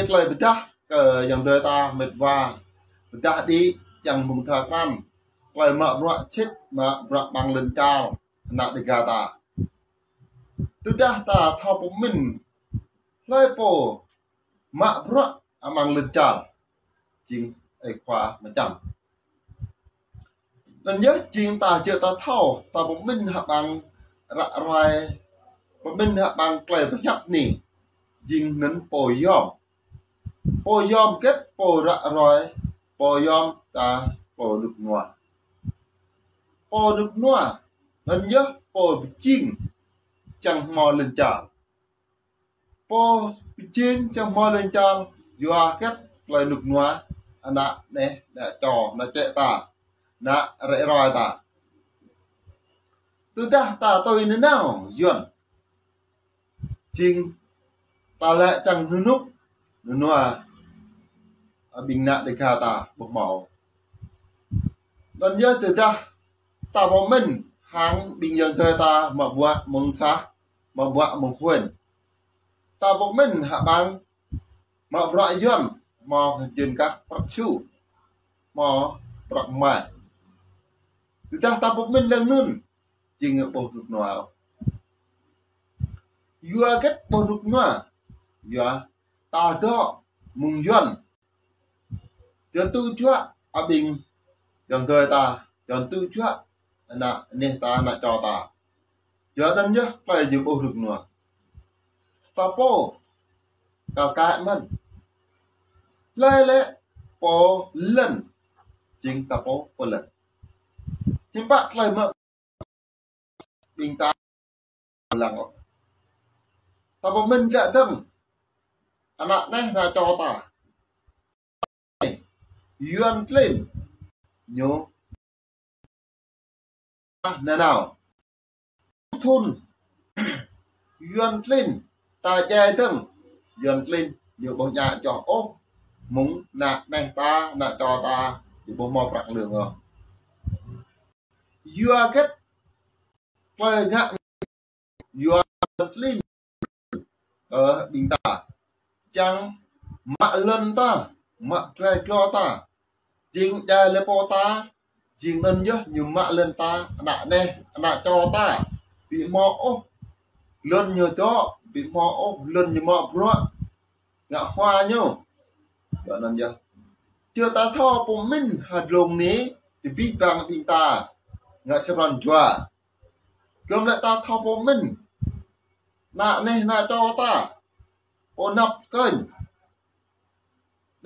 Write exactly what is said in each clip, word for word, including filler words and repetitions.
tơlơi pơdah kơ ayŏng adơi ta mĕt wa, pơdah đĭ čang mơ̆ng tha krăn tơlơi mă bruă sĭt, mă bruă amăng lŏn čar ană Dêga ta. Tơdah ta thâo pơmĭn hlơi pô mă bruă amăng lŏn čar, jing ơi khua mơčăm. Anŭn yơh jing ta jơ̆ ta thâo, ta pơmĭn hơbăng ră ruai, pơmĭn hơbăng tơlơi pơhiăp anai, jing anŭn pô yom. Pô yom hơget? Pô ră ruai, pô yom ta pô rơnŭk rơnua. Pô rơnŭk rơnua, anŭn yơh pô pơjing čang hmâo lŏn čar. Pô pơjing čang hmâo lŏn čar, yua hơget? Tơlơi rơnŭk rơnua ană neh, ană čô, ană čĕ ta, ană ră ruai ta. Tơdah ta tui nanao Yuan, jing ta lĕ čang rơnŭk rơnua, ƀing ană Dêga ta ƀu hmâo. Anŭn yơh tơdah ta pơmĭn hăng ƀing ayŏng adơi ta mă bruă mơ̆ng sah, mă bruă mơ̆ng khuên. Ta pơmĭn hơbăng mă bruă Yuan, hmâo jên kăk prăk su, hmâo prăk mai. Tơdah ta pơmĭn lăng anŭn, jing ƀu rơnŭk rơnua. Yua hơget ƀu rơnŭk rơnua? Yua ta dŏ mơ̆ng Yuan. Yuan tŭ juă ƀing ayŏng adơi ta, Yuan tŭ juă ană neh ta, ană čô ta. Yua anŭn yơh tơlơi jing ƀu rơnŭk rơnua. Ta pô kar kaĭ mơ̆n. Hlơi lĕ pô lŏn, jing ta pô pô lŏn. Hiư̆m pă tơlơi mă ƀing ta lăng ôh. Ta pơmĭn glăi dơ̆ng ană neh, ană čô ta. Yuan klin ñu nanao. Thun Yuan klin ta djai dơ̆ng, Yuan klin ñu ƀu ñă joh ôh mơ̆ng ană neh ta, ană čô ta, ñu ƀu hmâo prăk lương ôh. Yua hơget? Tơlơi ngă Yuan klin kơ ƀing ta, čang mă lŏn ta, mă glai glô ta. Jing djai lĕ pô ta, jing anŭn yơh ñu mă lŏn ta, ană neh, ană čô ta ƀu hmâo ôh lŏn ñu dŏ, ƀu hmâo ôh lŏn ñu mă bruă ngă hua ñu. Yua anŭn yơh, jơ̆ ta thâo pơmĭn hơdrôm anai, jing abih bang ƀing ta ngă sa pran jua. Gơ̆m lĕ ta thâo pơmĭn ană neh, ană čô ta, pô anăp kơnh.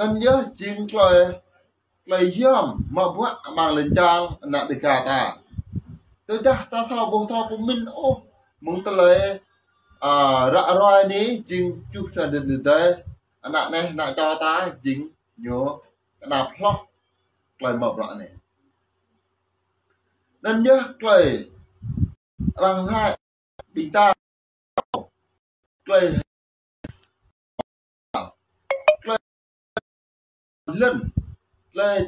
Anŭn yơh jing tơlơi, tơlơi hiam mă bruă amăng lŏn čar ană Dêga ta. Tơdah ta thâo ƀu thâo pơmĭn ôh mơ̆ng tơlơi, a, ră ruai anai, jing čuh sa đen đen, ană neh, ană čô ta jing ñu kơnap hloh tơlơi mă bruă anai. Anŭn yơh tơlơi arăng rai ƀing ta, tơlơi, tơlơi lŏn, tơlơi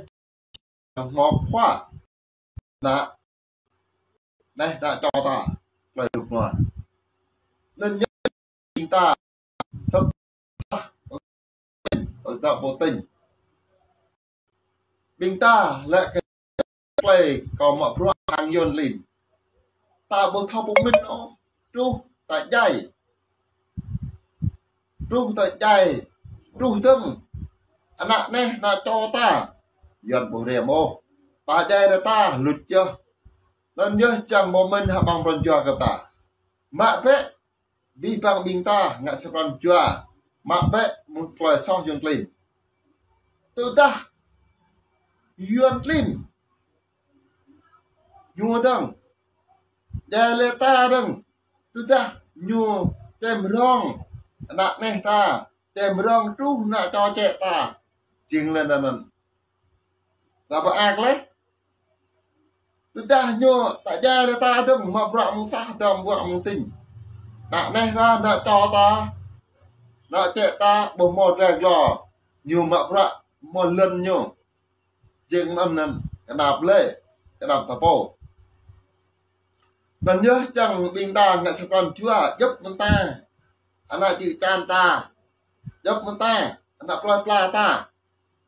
hmâo khua, ană neh, ană čô ta, tơlơi rơnŭk rơnua. Anŭn yơh ƀing ta, tơdah ta ƀu tin, ƀing ta lĕ kơ tơlơi kâo mă bruă hăng Yuan klin. Ta ƀu thâo pơmĭn ôh, truh ta djai. Truh ta djai, truh dơ̆ng ană neh, ană čô ta, Yuan ƀu rem ôh. Ta djai lĕ ta luč yơh. Anŭn yơh čang pơmĭn hơbăng pran jua kơ ta. Mă bĕ abih bang ƀing ta ngă sa pran jua, mă bĕ mơ̆ng tơlơi soh Yuan klin. Tơdah Yuan klin ñu dơ̆ng, djai lĕ ta dơ̆ng, tơdah ñu čem rong ană neh ta, čem rong truh ană čô čĕ ta, jing lĕ anŭn. Ta pơak lĕ. Tơdah ñu ta djai lĕ ta dơ̆ng, mă bruă mơ̆ng sah, dăm bruă mơ̆ng tĭng. Ană neh ta, ană čô ta, ană čĕ ta, ƀu hmâo glai glô, ñu mă bruă hmâo lŏn ñu. Jing anŭn anŭn, kơnap lĕ, kơnap ta pô. Anŭn yơh čang ƀing ta ngă sa pran jua, djŏp mơta ană čư̆ čan ta, djŏp mơta ană plơi pla ta,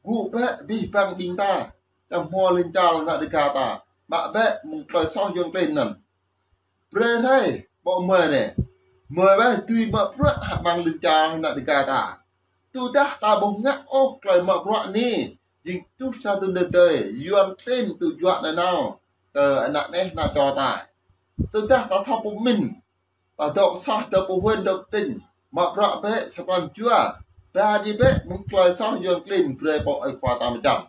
gŭ bĕ abih bang ƀing ta, čang hmâo lin čar ană Dêga ta, mă bĕ mơ̆ng tơlơi soh Yuan klin anŭn. Brơi rai ƀô̆ mơi anai, mơi weh dưi mă bruă hăng ƀing lin čar ană Dêga ta. Tơdah ta ƀu ngă ôh tơlơi mă bruă anai, jing truh sa thŭn tơdơi, Yuan klin tŭ juă nanao kơ ană neh ană čô ta. Tơdah ta thâo pơmĭn, ta dŏ pơ soh, dŏ pơ huyện, dŏ pơ tỉnh, mă bruă bĕ sa pran jua, ba ji bĕ mơ̆ng tơlơi soh Yuan klin brơi pơ ơi khua ta mơčăm.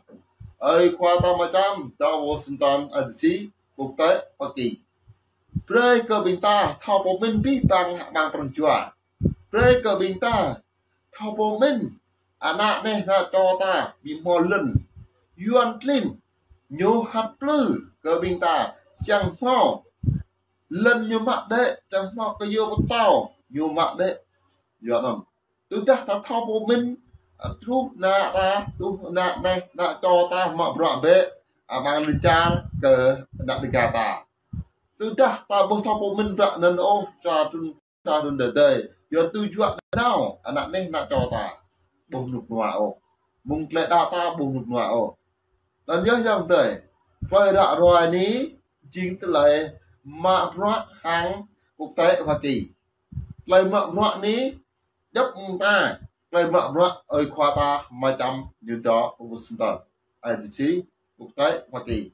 Ơi khua ta mơčăm dŏ Washington, D C, quốc tế Hoa Kỳ. Brơi kơ ƀing ta thâo pơmĭn abih bang hăng ƀing pran jua. Brơi kơ ƀing ta thâo pơmĭn ană neh ană čô ta ƀu hmâo lŏn. Yuan klin ñu hăt plư kơ ƀing ta, čang hmâo lŏn ñu mă đĕ, čang hmâo kơyâo pơtâo ñu mă đĕ. Yua anŭn, tơdah ta thâo pơmĭn, truh ană ta, truh ană neh ană čô ta mă bruă bĕ, hăng ƀing lin čar kơ ană Dêga ta. Tơdah ta ƀu thâo pơmĭn bruă anŭn ôh, sa thŭn, sa thŭn tơdơi, Yuan tŭ juă nanao ană neh ană čô ta, ƀu rơnŭk rơnua ôh. Mơ̆ng tơlơi đaŏ ta ƀu rơnŭk rơnua ôh. Anŭn yơh ayŏng adơi, tơlơi ră ruai anai jing tơlơi mă bruă hăng quốc tế Hoa Kỳ. Tơlơi mă bruă anai djŏp mơ̆ng ta, tơlơi mă bruă ơi khua ta mơčăm ñu dŏ Washington, D C, quốc tế Hoa Kỳ.